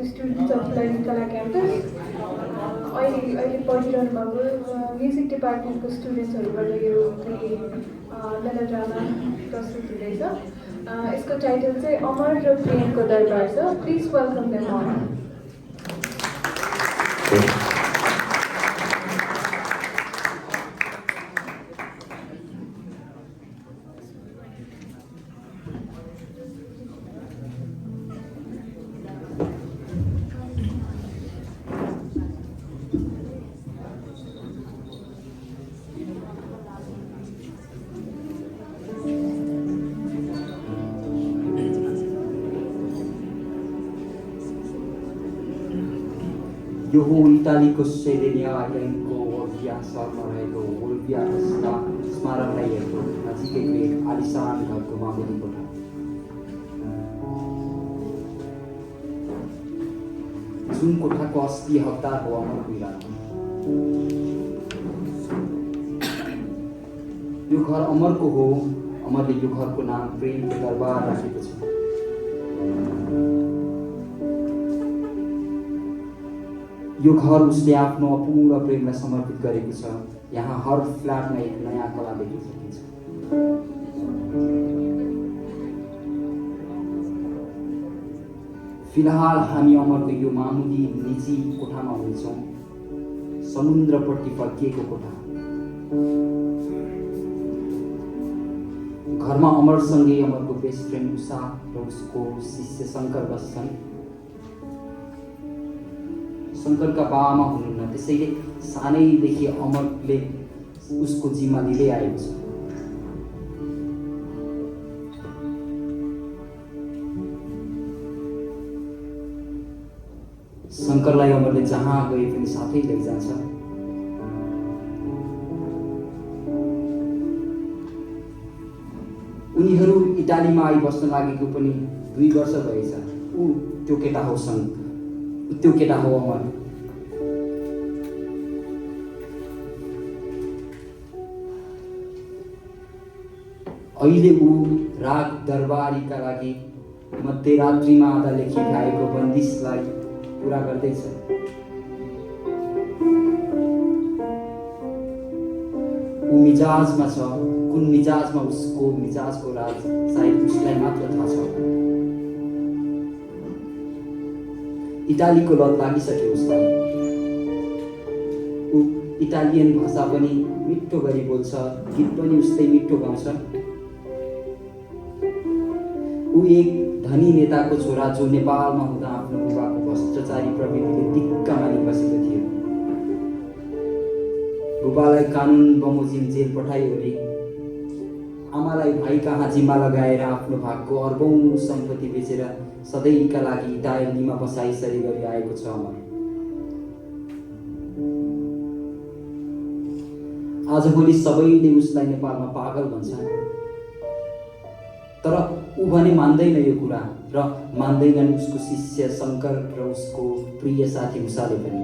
the students of Lalikala campus. अहिले पढिरहनु भएको music डिपार्टमेन्टको स्टुडेन्ट्सहरूबाट यो मेलोड्रामा प्रस्तुत हुँदैछ। यसको टाइटल चाहिँ अमर र प्रेमको दरबार छ। Please welcome them all. यो हो इटालीको सेरेनिया आइल्यान्डको वोल्भिया सहरमा रहेको वोल्भिया स्मारकालयको नजिकैको एक आलिशान घरको मामुली कोठा। जुन कोठाको अस्ति हकदार हो अमर विराट। यो घर अमरको हो। अमरले यो घरको नाम प्रेमको दरबार राखेको छ। यो घर उसले आफ्नो अपूर्ण प्रेमलाई समर्पित गरेको छ। यहाँ हर फ्ल्याटमा एक नयाँ कला देख्न सकिन्छ। फिलहाल हामी अमरको यो मामुली निजी कोठामा हुनेछौँ। समुद्रपट्टि फर्किएको कोठा। घरमा अमरसँगै अमरको बेस्ट फ्रेन्ड उषा र उसको शिष्य शङ्कर बस्छन्। शङ्करका बाबामा हुनुहुन्न, त्यसैले सानैदेखि अमरले उसको जिम्मा लिँदै आएको छ। शङ्करलाई अमरले जहाँ गए पनि साथै लैजान्छ। उनीहरू इटालीमा आइबस्न लागेको पनि 2 वर्ष भएछ। त्यो केटा हो अमर। अहिले ऊ राग दरबारीका लागि मध्यरात्रिमा आधा लेखिएको बन्दिसलाई पुरा गर्दैछ। ऊ मिजाजमा छ। कुन मिजाजमा उसको मिजाजको राज सायद उसलाई मात्र थाहा छ। इटालीको लत लागिसक्यो उसलाई। ऊ इटालियन भाषा पनि मिठो गरी बोल्छ। गीत पनि उस्तै मिठो गाउँछ। ऊ एक धनी नेताको छोरा जो नेपालमा हुँदा आफ्नो बुबाको भ्रष्टाचारी प्रवृत्तिले दिक्क मानि बसेको थियो। बुबालाई कानुन बमोजिम जेल पठाइयो रे। आमालाई भाइ कहाँ जिम्मा लगाएर आफ्नो भागको अर्बौं सम्पत्ति बेचेर सधैँका लागि इटालीमा बसाइसरी गरी आएको छ अमर। आजभोलि सबैले उसलाई नेपालमा पागल भन्छन्, तर ऊ भने मान्दैन यो कुरा र मान्दैनन् उसको शिष्य शङ्कर र उसको प्रिय साथी उषाले पनि।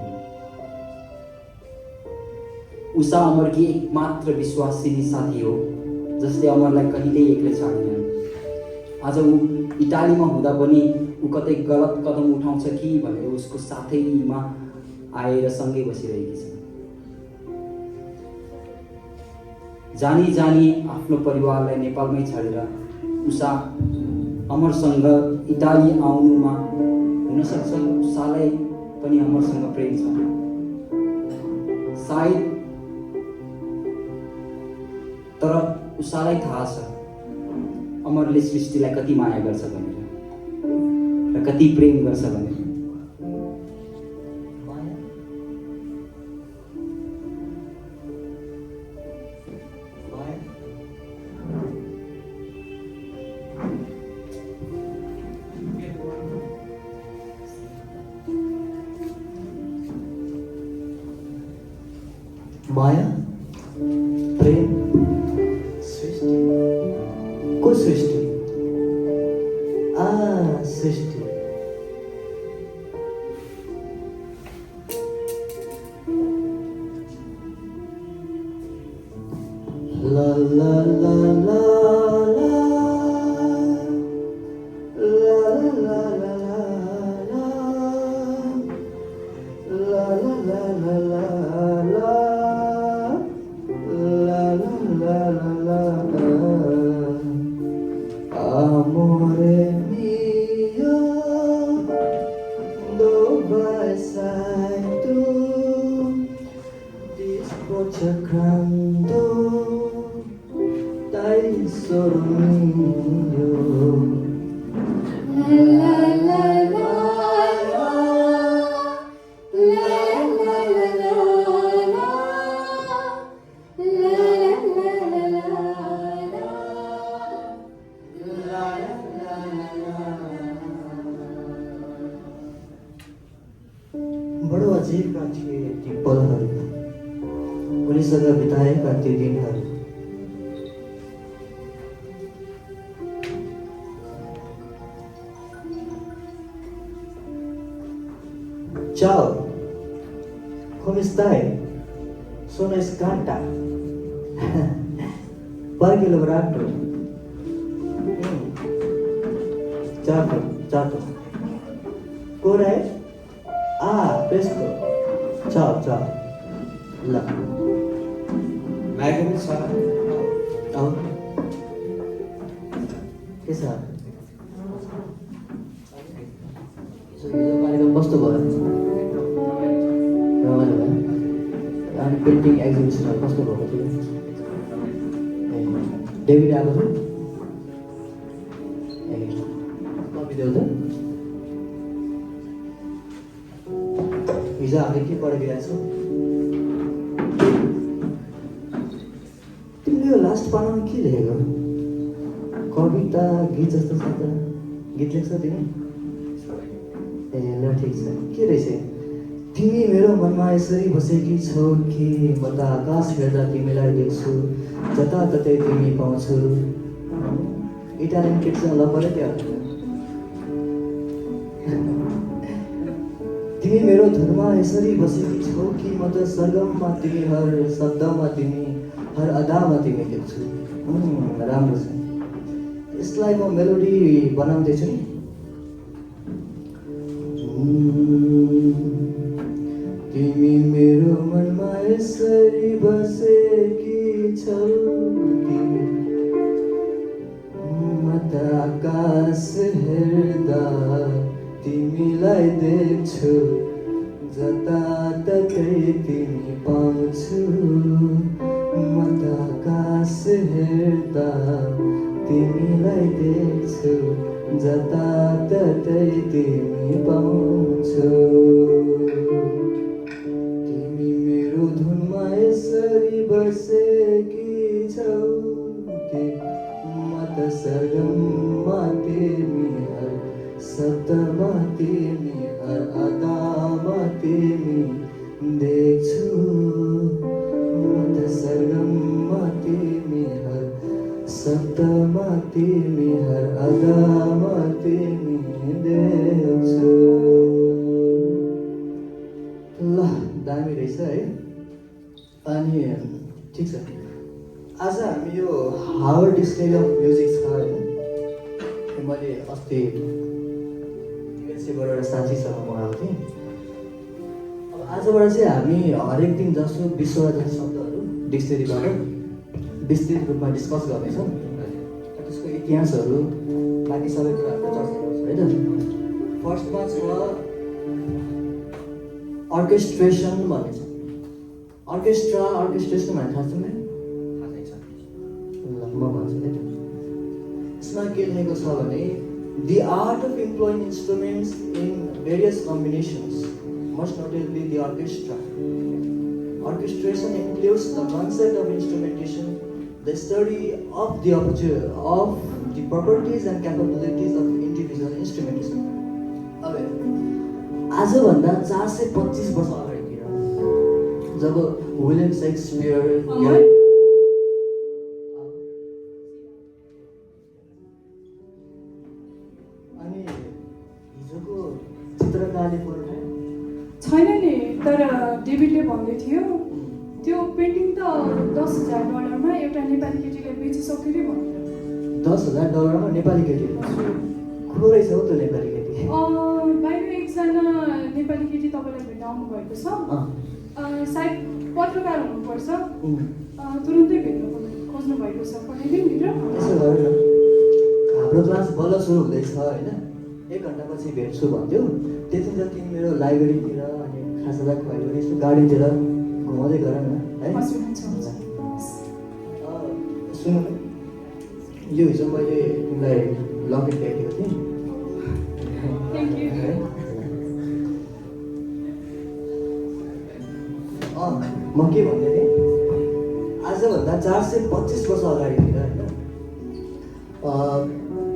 उषा अमरकी एकमात्र विश्वासिनी साथी हो जसले अमरलाई कहिल्यै एक्लै छाड्दैन। आज ऊ इटालीमा हुँदा पनि ऊ कतै गलत कदम उठाउँछ कि भनेर उसको साथैमा आएर सँगै बसिरहेकी छ। जानी जानी आफ्नो परिवारलाई नेपालमै छाडेर उषा अमरसँग इटाली आउनुमा हुनसक्छ उषालाई पनि अमरसँग प्रेम छ। सायद, तर उषालाई थाहा छ अमरले सृष्टिलाई कति माया गर्छ भनेर र कति प्रेम गर्छ भनेर। माया, प्रेम, सृष्टि, को सृष्टि? सृष्टि। ला ला ला ला ला ला ला ला ला chakramdo tai sorunyo La la la la la la la la बडो अजीबका थिए ती पलहरू उनीसँग बिताएका ती दिनहरू Ciao, come stai? Sono Scanta. Perché hai lavorato? Certo, certo. Corre? Ah, presto. Ciao, ciao. La. Maggi पनि छ Oh. के छ? हिजो कार्यक्रम कस्तो भयो? रमाइलो भयो? अनि पेन्टिङ एक्जिबिसनहरू कस्तो भएको थियो? डेभिड आएको थियो? कपी देऊ त? हिजो हामीले के पढिरहेको छौँ? तिमीले यो लास्ट पानामा के लेखेको? कविता गीत जस्तो छ त? गीत लेख्छौ तिमी? ए ल ठिक छ। के रहेछ? तिमी मेरो मनमा यसरी बसेकी छौ कि म त आकाश हेर्दा तिमीलाई देख्छु, जताततै तिमी पाउँछु। इटालियन किटसँग ल पऱ्यो त्यो। तिमी मेरो धुनमा यसरी बसेकी छौ कि म त सरगममा तिमी, हर शब्दमा तिमी, हर अदामा तिमी देख्छु। राम्रो छ। यसलाई म मेलोडी बनाउँदैछु नि। तिमी मेरो मनमा यसरी बसेकी छौ कि म त आकाश हेर्दा तिमीलाई देख्छु, जताततै तिमी पाउँछु। म त आकाश हेर्दा तिमीलाई देख्छु, जताततै तिमी पाउँछु। तिमी मेरो धुनमा यसरी बसेकी छौ कि म त सरगममा तिमी, हर शब्दमा तिमी, हर अदामा तिमी देख्छु। म त सरगममा तिमी, हर शब्दमा तिमी, हर अदामा तिमी देख्छु। ल दामी रहेछ है। अनि ठिक छ, आज हामी यो हावर्ड डिक्सनरी अफ म्युजिक छ होइन। मैले अस्ति युएसएबाट एउटा साथीसँग मगाएको थिएँ। अब आजबाट चाहिँ हामी हरेक दिन जसो 20वटा जति शब्दहरू डिक्सनरीबाट विस्तृत रूपमा डिस्कस गर्नेछौँ। त्यसको इतिहासहरू बाँकी सबै कुराहरू चर्चा गर्छौँ होइन। फर्स्टमा छ अर्केस्ट्रेसन भन्ने छ। अर्केस्ट्रेसन भन्ने थाहा छ तिमीलाई? ल म भन्छु है। यसमा के लेखेको छ भने the art of employing instruments in various combinations, most notably the orchestra. Orchestration includes the concept of instrumentation, the study of the properties and capabilities of individual instruments. अब आजभन्दा 425 वर्ष अगाडितिर जब विलियम शेक्सपियर अनि हिजोको चित्रकारले फोटो छैन नि, तर डेभिडले भन्दै थियो त्यो पेन्टिङ त $10,000 एउटा नेपाली केटीले बेचिसक्यो नि भन्यो। $10,000 नेपाली केटी को रहेछ हौ त्यो नेपाली केटी? बाहिर एकजना नेपाली केटी तपाईँलाई भेट्न आउनुभएको छ। सायद पत्रकार हुनुपर्छ, तुरुन्तै भेट्न खोज्नु भएको छ। पठाइदिउँ भित्र? यसो गर न, हाम्रो क्लास बल्ल सुरु हुँदैछ होइन, 1 घन्टापछि भेट्छु भन्थ्यो। त्यति त तिमी मेरो लाइब्रेरीतिर अनि खाजालाई खुवाइयो यसो गाडीतिर घुमाउँदै गर न। है हजुर हुन्छ हुन्छ सुन्नु न, यो हिजो मैले तिमीलाई लकेट ल्याइदिएको थिएँ थ्याङ्क यू है? म के भन्दै थिएँ, आजभन्दा 425 वर्ष अगाडितिर होइन,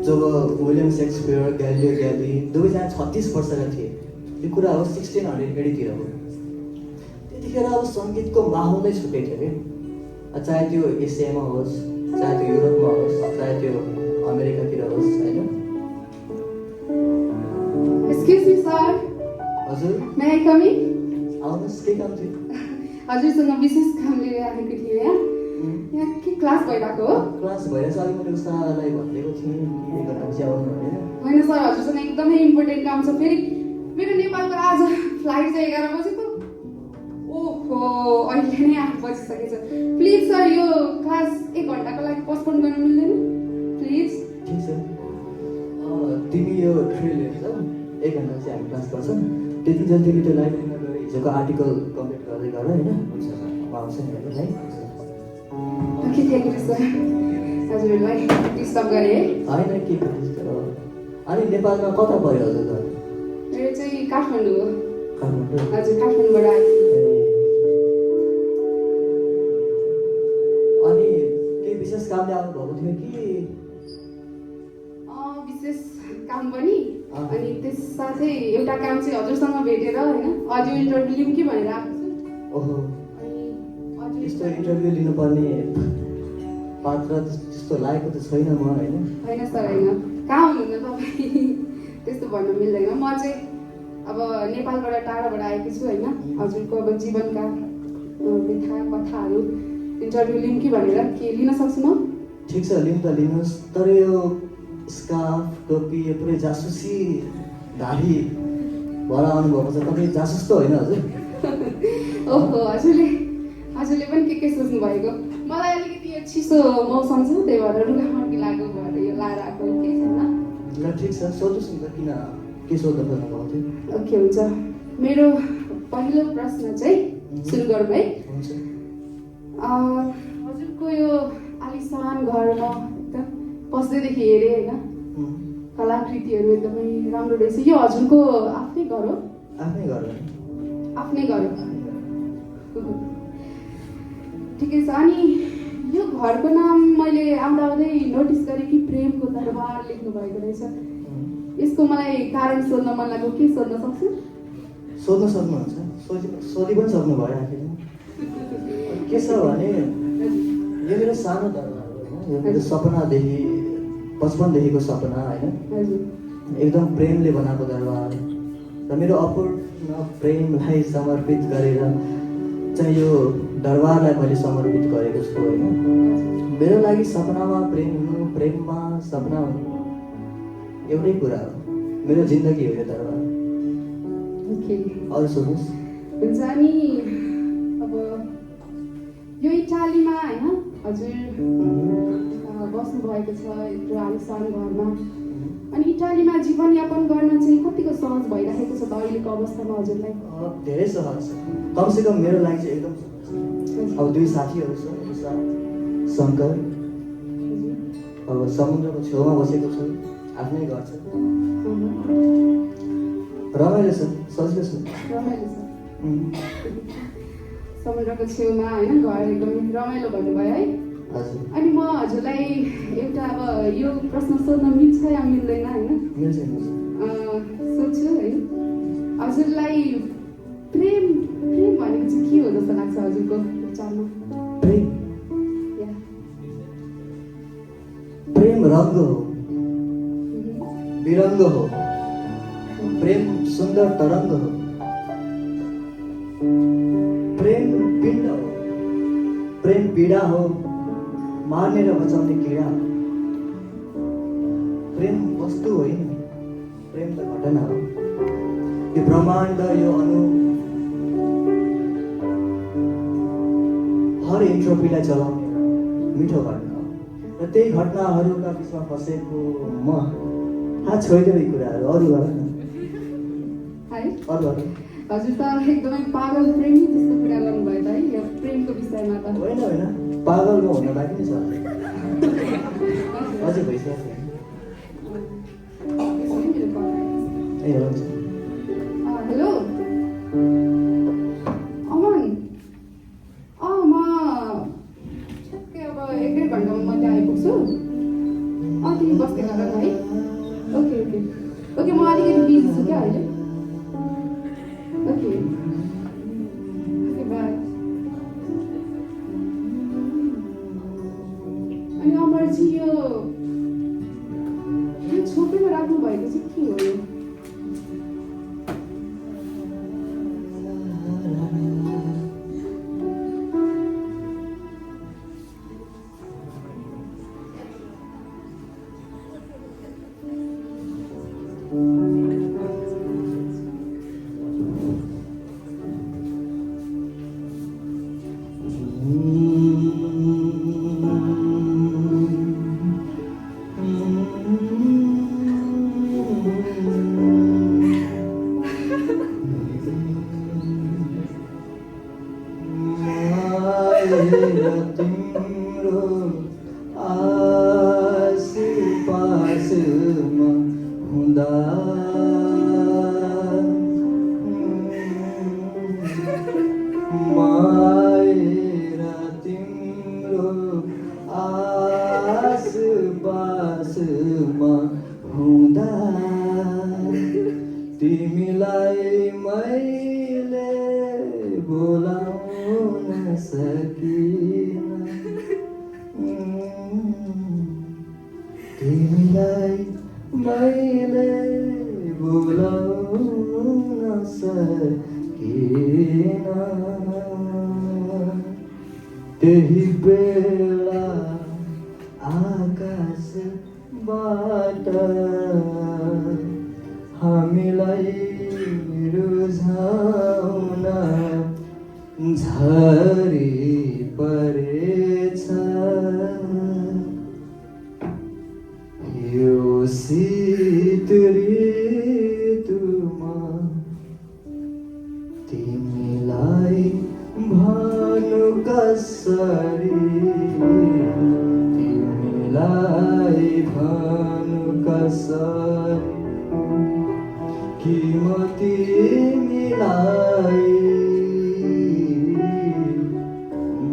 जब विलियम सेक्सपियर, ग्यालिलियो ग्याली दुवैजना 36 वर्षका थिए, यो कुरा हो 1600 हो। त्यतिखेर अब सङ्गीतको माहौल नै छुट्टै थियो कि, चाहे त्यो एसियामा होस्, चाहे त्यो युरोपमा होस्, चाहे त्यो अमेरिकातिर होस् होइन। Excuse me, sir. हजुर May I come in? आउनुहोस्, के काम थियो? हजुरसँग विशेष काम लिएर आएको थिएँ यहाँ यहाँ के क्लास भइरहेको हो? क्लास भइरहेछ, अघि मैले उस्तालाई भनिदिएको थिएँ के गर्न चाहिँ आउनु होइन। होइन सर, हजुरसँग एकदमै इम्पोर्टेन्ट काम छ। फेरि मेरो नेपालको आज फ्लाइट चाहिँ 11 बजेको। ओहो, अहिले नै 8 बजिसकेछ। प्लिज सर, यो क्लास 1 घन्टाको लागि पोस्टपोन गर्न मिल्दैन? प्लिज। ठिक छ, तिमी यो ट्रेल हेर्छौ, 1 घन्टा चाहिँ हामी क्लास गर्छौँ। त्यति जति त्यो लाइब्रेरीमा गएर हिजोको आर्टिकल कम्प्लिट गर्दै गर होइन। आउँछ नि है। Okay, thank you sir. हजुरलाई डिस्टर्ब गरेँ है? होइन के गर्नु। अनि नेपालमा कता पऱ्यो हजुर घर? मेरो चाहिँ काठमाडौँ हो। काठमाडौँ। हजुर, काठमाडौँबाट आएको। अनि केही विशेष कामले आउनुभएको थियो कि? विशेष काम पनि अँ। अनि त्यस साथै एउटा काम चाहिँ हजुरसँग भेटेर होइन अडियो इन्टरभ्यू लिउँ कि भनेर आएको छु। ओहो, अनि यस्तो अडियो इन्टरभ्यू लिनुपर्ने पात्र त्यस्तो लागेको त छैन म होइन। होइन सर, होइन, कहाँ हुनुहुन्न तपाईँ? त्यस्तो भन्नु मिल्दैन। म चाहिँ अब नेपालबाट टाढाबाट आएको छु होइन। हजुरको अब जीवनका व्यथा कथाहरू इन्टरभ्यू लिउँ कि भनेर के लिन सक्छु म? ठिक छ, लिनु त लिनुहोस्, तर यो स्कार्फ टोपी यो पुरै जासुसी धारी भएर आउनुभएको छ, तपाईँ जासुस त होइन हजुर? ओहो, हजुरले पनि के सोच्नु भएको? मलाई अलिकति यो चिसो मौसम छ, त्यही भएर रुगामार्गी लागु भएर यो लाएर आएको केही छैन। ल ठिक छ, सोध्नुहोस् न त, किन के सोध्न खोज्नुभएको थियो? ओके, हुन्छ। मेरो पहिलो प्रश्न चाहिँ सुरु गरौँ है। हुन्छ। हजुरको यो आलिसान घरमा एकदम पस्दैदेखि हेरेँ होइन, कलाकृतिहरू एकदमै राम्रो रहेछ। यो हजुरको आफ्नै घर हो? आफ्नै घर हो। आफ्नै घर हो, ठिकै छ। अनि यो घरको नाम मैले आउँदा आउँदै नोटिस गरेँ कि प्रेमको दरबार लेख्नु भएको रहेछ। यसको मलाई कारण सोध्न मन लाग्यो, के सोध्न सक्छु? सोध्न सक्नुहुन्छ, सोधि पनि सक्नु भयो आखिरमा। के छ भने यो मेरो सानो दरबार हो होइन, यो मेरो सपनादेखि बचपनदेखिको सपना होइन, हजुर, एकदम प्रेमले बनाएको दरबार र मेरो अपूर्ण प्रेमलाई समर्पित गरेर चाहिँ यो दरबारलाई मैले समर्पित गरेको छु होइन। मेरो लागि सपनामा प्रेम हुनु, प्रेममा सपना हुनु एउटै कुरा हो। मेरो जिन्दगी हो यो दरबार। ओके, अरू सोध्नुहोस्। हुन्छ। अनि अब यो इटालीमा होइन हजुर बस्नु भएको छ यत्रो आलिसान घरमा। अनि इटालीमा जीवनयापन गर्न चाहिँ कतिको सहज भइरहेको छ त अहिलेको अवस्थामा हजुरलाई? धेरै सहज छ, कमसेकम मेरो लागि चाहिँ एकदम सहज छ। अब 2 साथीहरू छ, विशाल, शङ्कर। अब समुद्रको छेउमा बसेको छु, आफ्नै घर छ, रमाइलो छ, सजिलो छ। रमाइलो छ, समुद्रको छेउमा होइन, घर एकदमै रमाइलो भन्नुभयो है। हजुर, अनि म हजुरलाई एउटा अब यो प्रश्न सोध्न मिल्छ या मिल्दैन होइन? मिल्छ मिल्छ। सोध्छु है। हजुरलाई प्रेम प्रेम भनेको चाहिँ के हो जस्तो लाग्छ हजुरको विचारमा? प्रेम या प्रेम रङ्ग हो, विरङ्ग हो, प्रेम सुन्दर तरङ्ग हो, प्रेम पिण्ड हो, प्रेम पीडा हो, मार्ने र बचाउने कीडा हो। प्रेम वस्तु होइन, प्रेम त घटना हो। यो ब्रह्माण्ड, यो अणु, हर इन्ट्रोपीलाई चलाउने मिठो घटना हो। र त्यही घटनाहरूका बिचमा फसेको म छोडिदेऊ यी कुराहरू, अरू गर न, है, अरू गर। हजुर त एकदमै पागल प्रेमी जस्तो कुरा गर्नुभयो त है यो प्रेमको विषयमा त होइन पागलमा हुन बाँकी नै छ अझै भइसकेको छैन। मेरो कल। ए हुन्छ हेलो अमन म ठ्याक्कै अब 1-1.5 घन्टामा म त्यहाँ आइपुग्छु। तिमी बस्दै गर न है। ओके ओके ओके म अलिकति बिजी छु क्या अहिले। Okay okay by. अनि अमरजी यो छोपेर राख्नु भएको चाहिँ के हो यो? तिम्रो आसपासमा हुँदा माया तिम्रो आसपासमा हुँदा तिमीलाई मैले बोलाउन सकिन तिमीलाई मैले बोलाउन सकिन त्यही बेला आकाशबाट हामीलाई रुझाउन झरी परेछ यो शीत ऋतुमा तिमीलाई भन्नु कसरी तिमीलाई भन्नु कसरी कि म तिमीलाई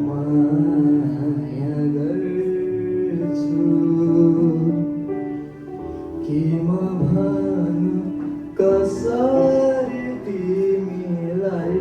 माया गर्छु कि म भन्नु कसरी तिमीलाई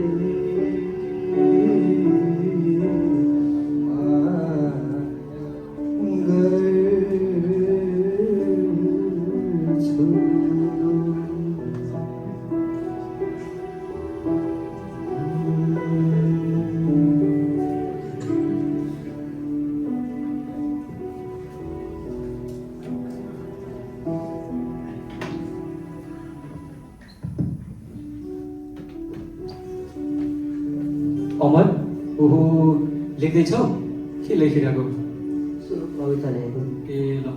अमर ओहो लेख्दैछौ के लेखिरहेको? कविता लेखेको ए ल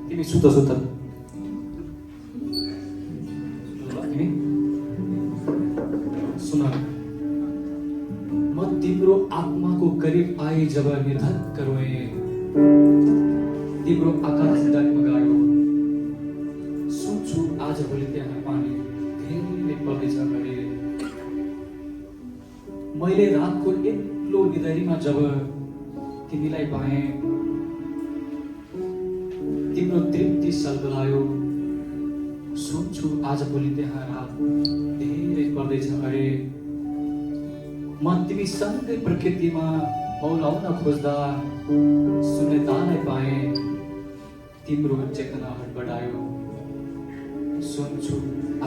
तिमी सुत सुत ल तिमी सुन म तिम्रो आत्माको करिब आए जब निर्धक्क रोए तिम्रो आकाश दागमा गयो सोच्छु आज भोलि त्यहाँ पानी धेरै पर्दैछ भने मैले रातको एक्लो निधरीमा जब तिमीलाई पाएँ तिम्रो तृप्ति सल्बलायो सोच्छु आज भोलि त्यहाँ रात धेरै पर्दैछ अरे म तिमीसँगै प्रकृतिमा मौलाउन खोज्दा शून्यतालाई पाएँ तिम्रो चेतना हडबडायो सोच्छु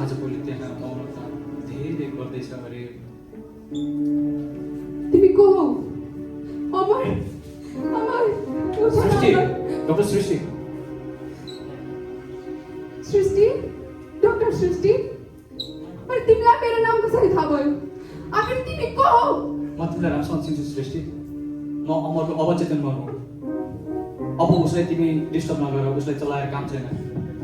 आज भोलि त्यहाँ मौनता धेरै पर्दैछ अरे तिमी को हौ? अमर अमर सृष्टि डॉक्टर सृष्टि सृष्टि डॉक्टर सृष्टि पर तिमीलाई मेरो नाम कसरी थाहा भयो? आखिर तिमी को हौ? म तिमीलाई राम्रोसँग चिन्छु सृष्टि म अमरको अवचेतन मन हो अब उसलाई तिमी डिस्टर्ब नगर उसलाई चलाएर काम छैन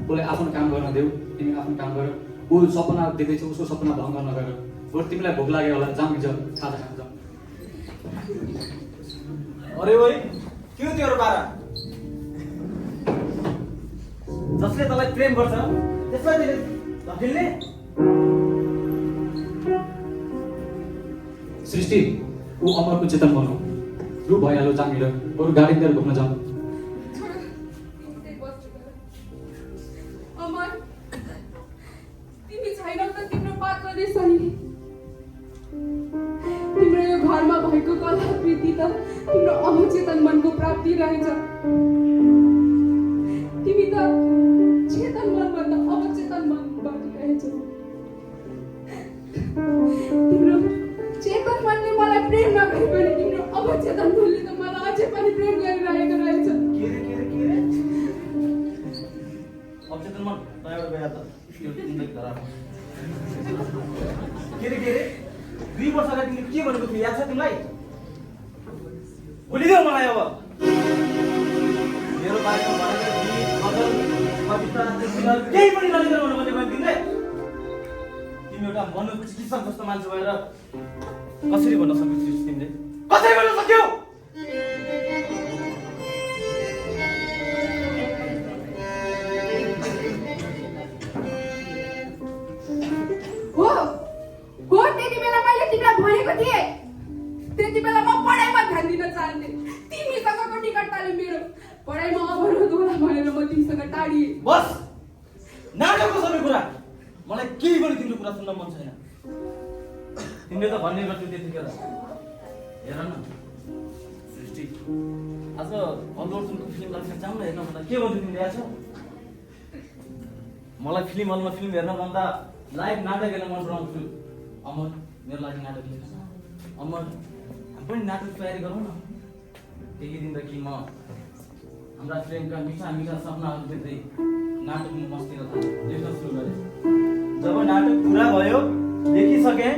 उसलाई आफ्नो काम गर्न देऊ तिमी आफ्नो काम गर ऊ सपना देख्दैछ उसको सपना भङ्ग नगर बरु तिमीलाई भोक लाग्यो होला जाउँ हिजो खाजा खान जाउँ। अरे ओइ के हो तेरो बारा? जसले तँलाई प्रेम गर्छ त्यसलाई तिमीले धकेल्ने? सृष्टि ऊ अमरको चेतन बनाऊ। लु भइहाल्यो जाउँ हिँड, बरु गाडी लिएर घुम्न जाउँ। अमर तिमी छैनौ त तिम्रो पात्रले सही। तिम्रो यो घरमा भएको कलाकृति त तिम्रो अवचेतन मनको प्राप्ति रहेछ। तिमी त चेतन मनभन्दा अवचेतन मनबाट रहेछौ। तिम्रो चेतन मनले मलाई प्रेम नगरे पनि तिम्रो अवचेतन मनले त मलाई अझै पनि प्रेम गरिरहेको रहेछ। के रे? अवचेतन मन तयार गया त यो जिन्दगी खराब। के रे? 2 वर्ष अगाडि तिमीले के भनेको थियो याद छ तिमीलाई? भुलिदेऊ मलाई अब। मेरो बारेमा भनेको गीत, गजल, कविता, सिंगर केही पनि नलेखेर भन्नु भने तिमीले। तिमी एउटा मनोचिकित्सक जस्तो मान्छे भएर कसरी भन्न सक्यौ तिमीले? कसरी भन्न सक्यौ? हो त्यति बेला मैले तिमीलाई भनेको थिएँ। त्यति बेला म पढाइमा ध्यान दिन चाहन्थे। तिमीसँगको निकटताले मेरो पढाइमा अवरोध होला भनेर म तिमीसँग टाढिएँ। बस नाटकको सबै कुरा मलाई केही पनि तिम्रो कुरा सुन्न मन छैन। तिमीले त भन्ने गर्थ्यौ त्यतिखेर। हेर न सृष्टि, आज अल्लु अर्जुनको फिल्म लाग्छ जाउँ न हेर्न भन्दा के भन्थ्यौ तिमीले याद छ? मलाई फिल्म हलमा फिल्म हेर्न भन्दा लाइभ नाटक हेर्न मन पराउँछु। अमर मेरो लागि नाटक लेख। अमर हामी पनि नाटक तयारी गरौँ न। त्यही दिनदेखि म हाम्रा प्रेमका मिठा मिठा सपनाहरू देख्दै नाटकमा मस्ती लेख्न सुरु गरेँ। जब नाटक पुरा भयो, लेखिसकेँ,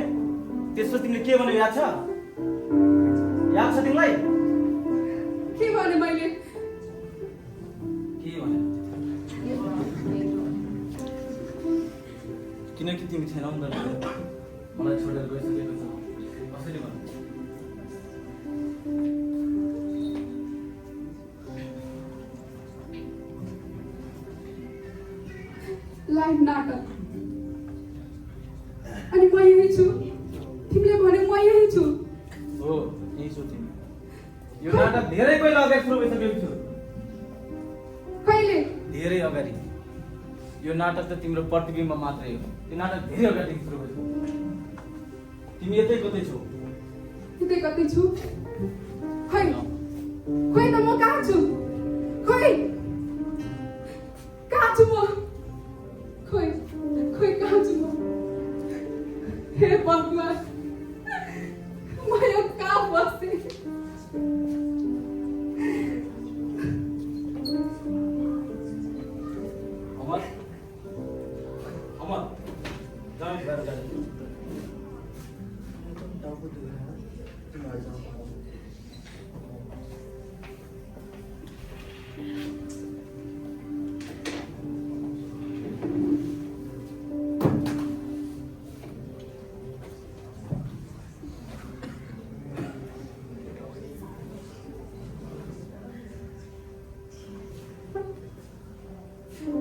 त्यसपछि तिमीले के भन्यौ याद छ? याद छ तिमीलाई? के भने मैले? के भन्यौ? किनकि तिमी छैनौ नि त, मलाई छोडेर गइसकेको छ। कसरी भन्नु? लाइभ नाटक अनि म यही छु। तिमीले भने म यही छु। हो यही छु तिमी। यो नाटक धेरै पहिला अगाडि सुरु भइसकेको थियो। कहिले? धेरै अगाडि। यो नाटक त तिम्रो प्रतिबिम्ब मात्रै हो। यो नाटक धेरै अगाडि सुरु भयो। तिमी यतै कतै छौ? यतै कतै छु। खै खै त म कहाँ छु? खै कहाँ छु म? खै कहाँ छु म? हे भगवान, म यो कहाँ बसेँ? अमर जाऊ बाहिर जाऊ।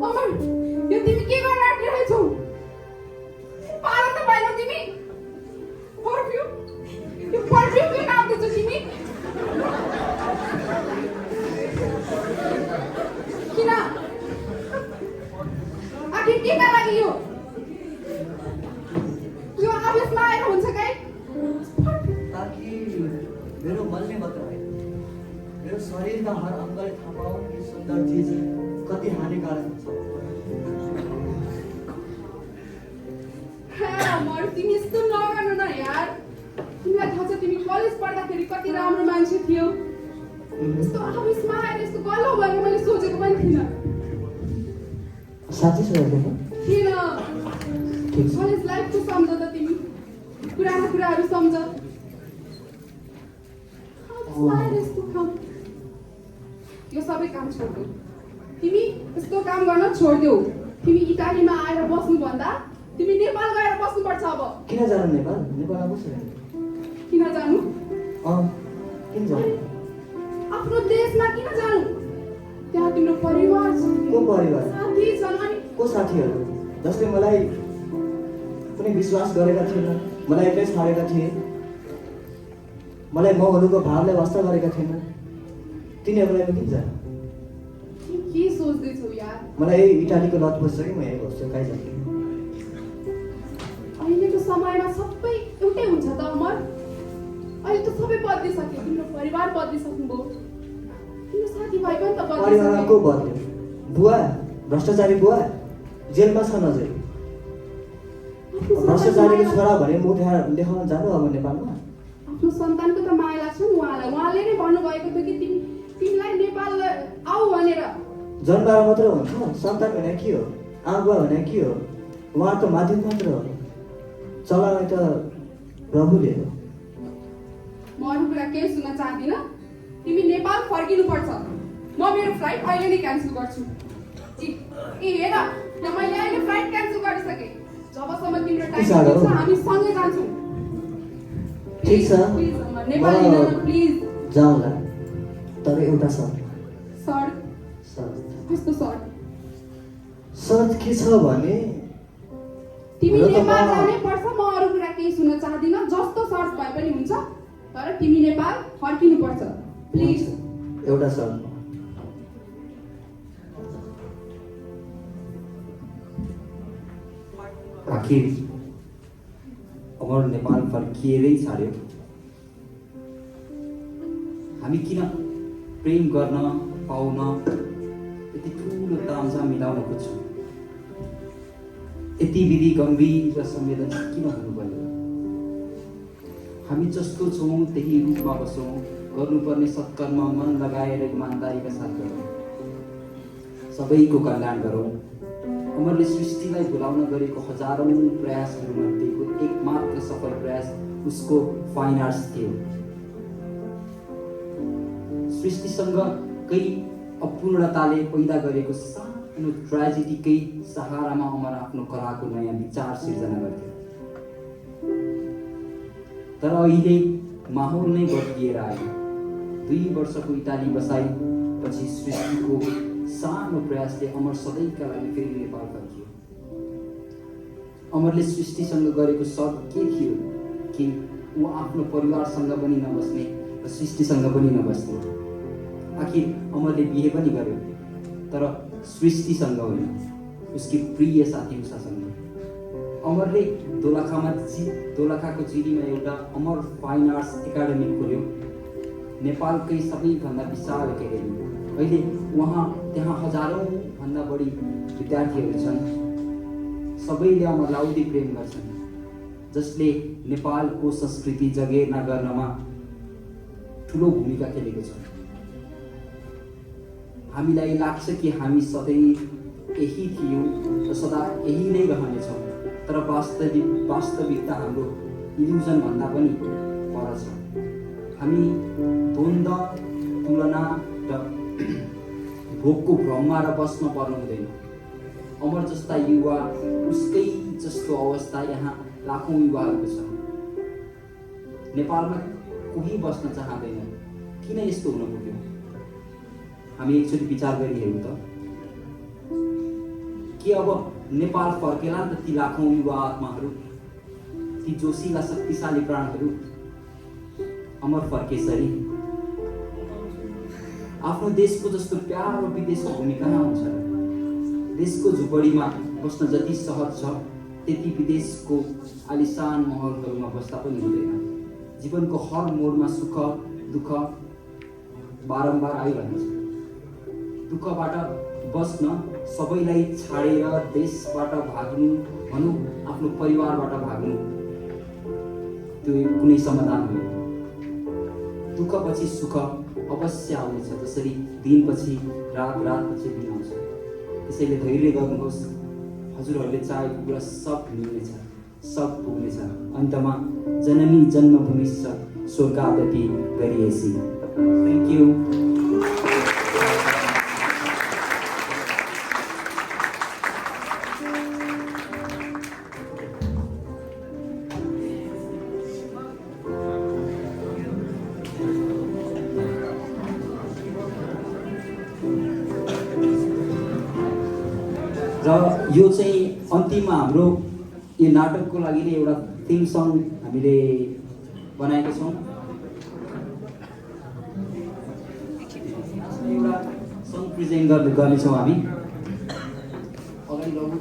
अमर, यो तिमी के गर्न आँटिरहेछौ? पार त भएन तिमी। पर्फ्युम, यो पर्फ्युम किन आउँदैछौ तिमी? किन? आखिर केका लागि यो? यो आवेशमा आएर हुन्छ काई? ताकि मेरो मनले मात्र होइन, मेरो शरीरका हर अङ्गले थाहा पाऊन् कि सुन्दर चिज कति हानिकारक हुन्छ। अमर, तिमी यस्तो नगर्नु न यार। तिमीलाई थाहा छ तिमी कलेज पढ्दाखेरि कति राम्रो मान्छे थियौ। यस्तो आवेशमा आएर यस्तो गल्लो भएको मैले सोचेको पनि थिइनँ। साँच्चै सोचेको किन? ठिक छ। कलेज लाइफको सम्झ त तिमी, पुरानो कुराहरू सम्झ। यस्तो काम, यो सबै काम छोड्देऊ। तिमी यस्तो काम गर्न छोड्देऊ। तिमी इटालीमा आएर बस्नु भन्दा तिमी नेपाल गएर बस्नुपर्छ अब। किन जानु नेपाल? नेपालमा कसरी? किन जानु? किन जानु? आफ्नो देशमा किन जानु? त्यहाँ तिम्रो परिवार छ, को परिवार? साथी छन्, अनि को साथीहरू जसले मलाई कुनै विश्वास गरेका थिएन, मलाई एक्लै छाडेका थिए, मलाई म हुनुको भावलाई वास्ता गरेका थिएन, तिनीहरूलाई म किन जानु? के सोच्दैछौ यार? मलाई यही इटालीको लत बस्छ कि म यहीँ बस्छु, कहीँ जान्छु। अहिलेको समयमा सबै एउटै हुन्छ त अमर? अहिले त सबै बदलिसक्यो, तिम्रो परिवार बदलिसक्नुभयो, तिम्रो साथीभाइ पनि त परिवारमा को बदलिसक्यो। बद्ल्यो? बुवा, भ्रष्टाचारी बुवा जेलमा छन् अझै। भ्रष्टाचारीको छोरा भने म देखाउन जानु अब नेपालमा? आफ्नो सन्तानको त माया लाग्छ नि उहाँलाई। उहाँले नै भन्नुभएको थियो कि तिमीलाई नेपाल आऊ भनेर। जन्माएर मात्र हुन्छ? सन्तान भने के हो? आमा भने के हो? उहाँ त माध्यम मात्र हो, चलाउने त प्रभुले हो। म अरू कुरा केही सुन्न चाहदिनँ। तिमी नेपाल फर्किनुपर्छ। म मेरो फ्लाइट अहिले नै क्यान्सल गर्छु। ए हेर, यहाँ मैले अहिले फ्लाइट क्यान्सल गरिसकेँ। जबसम्म तिम्रो टाइम साह्रो। हुन्छ हामी सँगै जान्छौँ। ठिक छ, प्लिज अमर, नेपाल हिँड्न न प्लिज। जाउँला, तर एउटा शर्त। शर्त? कस्तो शर्त? शर्त के छ भने तिमी र त नेपाल म- जानै पर्छ। म अरू कुरा केही सुन्न चाहदिनँ। जस्तो शर्त भए पनि हुन्छ, तर तिमी नेपाल फर्किनुपर्छ प्लिज। एउटा शर्त। आखिर अमर नेपाल फर्किएरै छाड्यो। हामी किन प्रेम गर्न पाउन यति ठुलो तामझाम मिलाउन खोज्छौँ? यति विधि गम्भीर र संवेदनशील किन हुनुपर्ने? हामी जस्तो छौँ त्यही रूपमा बसौँ, गर्नुपर्ने सत्कर्म मन लगाएर इमान्दारीका साथ गरौँ, सबैको कल्याण गरौँ। अमरले सृष्टिलाई भुलाउन गरेको हजारौँ प्रयासहरूमध्येको एकमात्र सफल प्रयास उसको फाइन आर्ट्स थियो। सृष्टिसँगकै अपूर्णताले पैदा गरेको सानो ट्रेजेडीकै सहारामा अमर आफ्नो कलाको नयाँ विचार सिर्जना गर्थ्यो। तर अहिले माहौल नै बदलिएर आयो। 2 वर्षको इटाली बसाइ पछि सृष्टिको सानो प्रयासले अमर सधैँका लागि फेरि नेपाल फर्कियो। अमरले सृष्टिसँग गरेको शर्त के थियो कि ऊ आफ्नो परिवारसँग पनि नबस्ने र सृष्टिसँग पनि नबस्ने। आखिर अमरले बिहे पनि गर्यो, तर सृष्टिसँग होइन, उसकी प्रिय साथी उषासँग। अमरले दोलखाको जिरीमा एउटा अमर फाइन आर्ट्स एकाडेमी खोल्यो, नेपालकै सबैभन्दा विशाल एकाडेमी। अहिले त्यहाँ हजारौँ भन्दा बढी विद्यार्थीहरू छन्। सबैले अमरलाई औधी प्रेम गर्छन्, जसले नेपालको संस्कृति जगेर्ना गर्नमा ठुलो भूमिका खेलेको छ। हामीलाई लाग्छ कि हामी सधैँ यही थियौँ र सदा यही नै रहनेछौँ, तर वास्तविकता हाम्रो इल्युजन भन्दा पनि पर छ। हामी द्वन्द्व, तुलना र भोकको भ्रममा र बस्न पर्नु हुँदैन। अमर जस्ता युवा, उसकै जस्तो अवस्था यहाँ लाखौँ युवाहरूको छ। नेपालमा कोही बस्न चाहँदैन। किन यस्तो हुन पुग्यो? हामी एकचोटि विचार गरिहेरौँ त। के अब नेपाल फर्केला त ती लाखौँ युवा आत्माहरू, ती जोशीला शक्तिशाली प्राणहरू अमर फर्केसरी? आफ्नो देशको जस्तो प्यारो विदेशको भूमि कहाँ हुन्छ र? देशको झुपडीमा बस्न जति सहज छ, त्यति विदेशको आलिशान महलहरूमा बस्दा पनि हुँदैन। जीवनको हर मोडमा सुख दुःख बारम्बार आइरहन्छ। दुःखबाट बस्न सबैलाई छाडेर देशबाट भाग्नु, भनौँ आफ्नो परिवारबाट भाग्नु, त्यो कुनै समाधान होइन। दुःखपछि सुख अवश्य आउनेछ, जसरी दिनपछि रात, रातपछि दिन आउँछ। त्यसैले धैर्य गर्नुहोस्। हजुरहरूले चाहेको कुरा सब मिल्नेछ, सब पुग्नेछ। अन्तमा जननी जन्मभूमि स्वर्गादपि गरिएसी। Thank you. र यो चाहिँ अन्तिममा हाम्रो यो नाटकको लागि नै एउटा थिम सङ हामीले बनाएका छौँ। एउटा सङ प्रेजेन्ट गर्नेछौँ हामी। अगाडि लगाउनु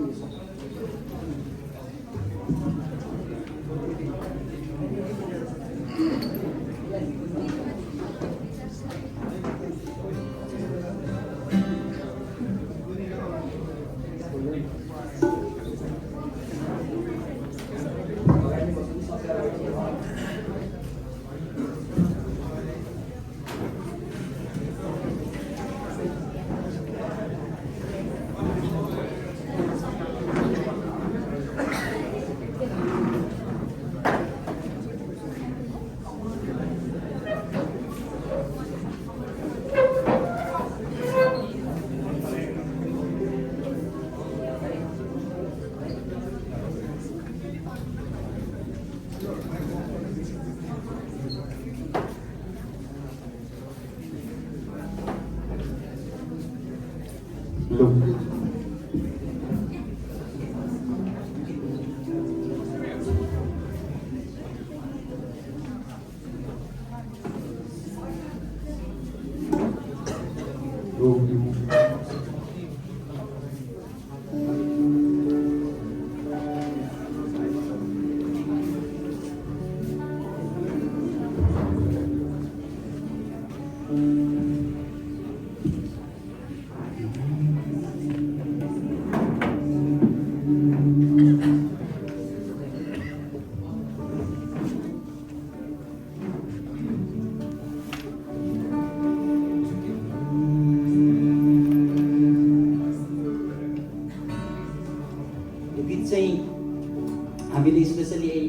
हामीले स्पेसली यही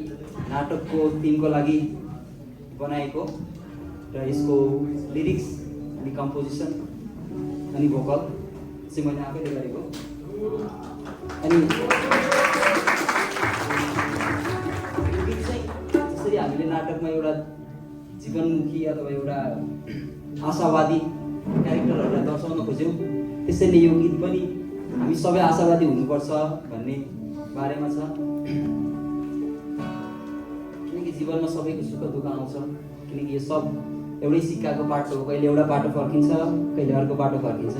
नाटकको थिमको लागि बनाएको र यसको लिरिक्स अनि कम्पोजिसन अनि भोकल चाहिँ मैले आफैले गरेको। अनि गीत चाहिँ जसरी हामीले नाटकमा एउटा जीवनमुखी अथवा एउटा आशावादी क्यारेक्टरहरूलाई दर्शाउन खोज्यौँ, त्यसैले यो गीत पनि हामी सबै आशावादी हुनुपर्छ भन्ने बारेमा छ। किनकि जीवनमा सबैको सुख दुःख आउँछ, किनकि यो सब एउटै सिक्काको पाटो हो, कहिले एउटा पाटो फर्किन्छ कहिले अर्को पाटो फर्किन्छ।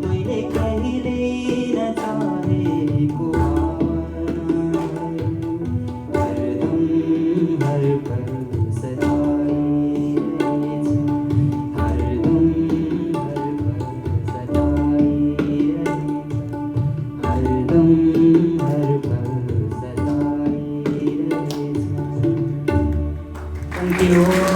मैले कहिले नचाहेको हरदम हर पल सताइरहेछ हरदम हर पल सताइरहेछ हरदम हर पल सताइरहेछ Thank you.